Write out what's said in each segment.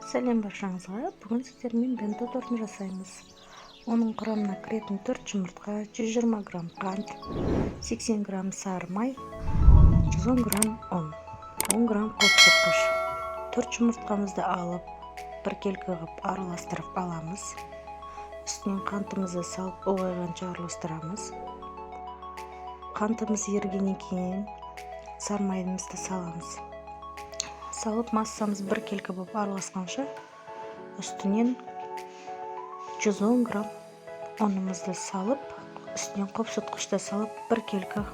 Сәлем баршаңызға! Бүгін сіздермен бенто тортын жасаймыз. Оның құрамына кіретін 4 жұмыртқа, 120 грамм қант, 80 грамм сары май, 110 грамм ұн, 10 грамм қопсытқыш. 4 жұмыртқамызды алып, біркелкі қылып араластырып аламыз. Үстінен қантымызды салып, ұлғайғанша араластырамыз. Қантымыз ерігеннен кейін сары майымызды саламыз. Салып, массамыз біркелкі болып араласқанша, үстінен 110 грамм ұнымызды салып, үстінен қопсытқышты салып, біркелкі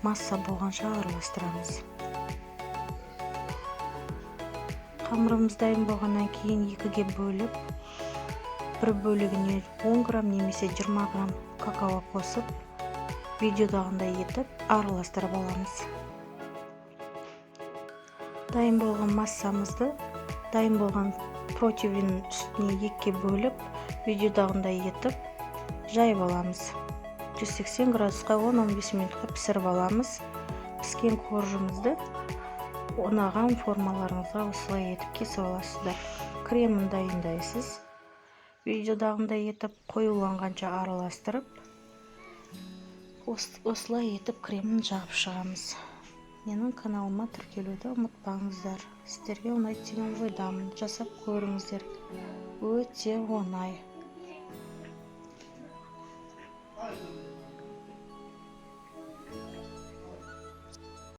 масса болғанша араластырамыз. Қамырымыз дайын болғаннан кейін екіге бөліп, бір бөлігіне 10 грамм немесе 20 грамм какао қосып, видеодағындай етіп араластырып аламыз. Дайын болған массамызды дайын болған противень үстіне екіге бөліп, видеодағындай етіп жайып аламыз. 180 градусқа 10-15 минутқа пісіріп аламыз. Піскен коржымызды ұнаған формаларыңызға осылай етіп кесіп аласыздар. Кремін дайындайсыз. Видеодағындай етіп қоюланғанша араластырып, осылай етіп кремін жағып шығамыз. Менің каналыма тіркелуді ұмытпаңыздар. Сіздерге ұнайды деген ойдамын. Жасап көріңіздер, өте оңай.